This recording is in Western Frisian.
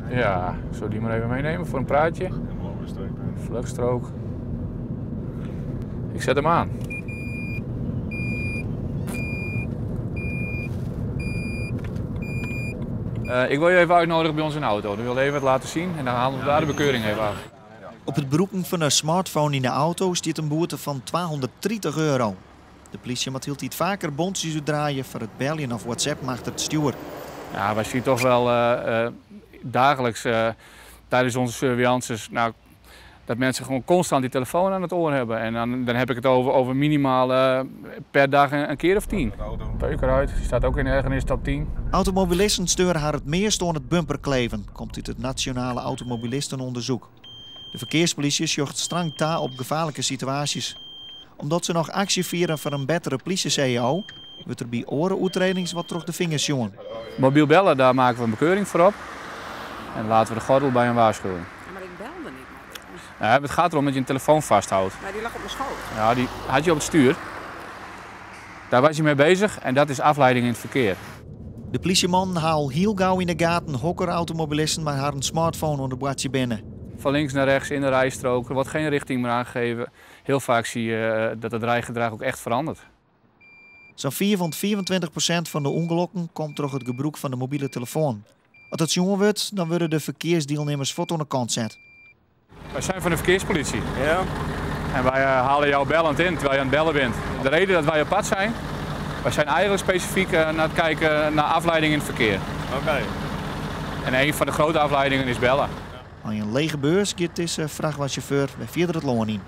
Ja, zullen we die maar even meenemen voor een praatje? Vluchtstrook. Ik zet hem aan. Ik wil je even uitnodigen bij ons in de auto. Dan wil even wat laten zien en dan halen we daar de bekeuring even af. Op it brûken fan de smartphone yn de auto stiet in boete fan €230. De plysje moat hieltyd faker bontsjes útdraaie foar it beljen of WhatsAppen achter it stjoer. Ja, wij zien toch wel dagelijks tijdens onze surveillances, nou, dat mensen gewoon constant die telefoon aan het oor hebben. En dan heb ik het over minimaal per dag een keer of 10. Peuk eruit, die staat ook in de ergernis top 10. Automobilisten steuren har it meast oan it bumperkleven, komt út it Nationale Automobilistenonderzoek. De ferkearspolizje sjocht strang ta op gefaarlike situaasjes. Omdat se noch aksje fiere foar in bettere plysje-CAO, wurdt der by oare oertrêdings wat troch de fingers sjoen. Mobiel bellen, daar maken we een bekeuring voor op. En laten we de gordel bij een waarschuwing. Ja, maar ik belde niet mobiel. Ja, het gaat erom dat je een telefoon vasthoudt. Maar die lag op mijn schoot. Ja, die had je op het stuur. Daar was je mee bezig en dat is afleiding in het verkeer. De politieman haalt heel gauw in de gaten hokker automobilisten met haar smartphone onder het boardje binnen. Van links naar rechts in de rijstrook, er wordt geen richting meer aangegeven. Heel vaak zie je dat het rijgedrag ook echt verandert. Zo'n 4,24% fan de ûngelokken komt troch it gebrûk fan de mobile telefoan. As it sjoen wurdt, dan wurde de ferkearsdielnimmers fuort oan de kant set. Wij zijn van de verkeerspolitie. En wij halen jou bellend in terwijl je aan het bellen bent. De reden dat wij op pad zijn, wij zijn eigenlijk specifiek naar het kijken naar afleiding in het verkeer. En een van de grote afleidingen is bellen. Mei in lege beurs giet dizze frachtweinchauffeur wer fierder it lân yn.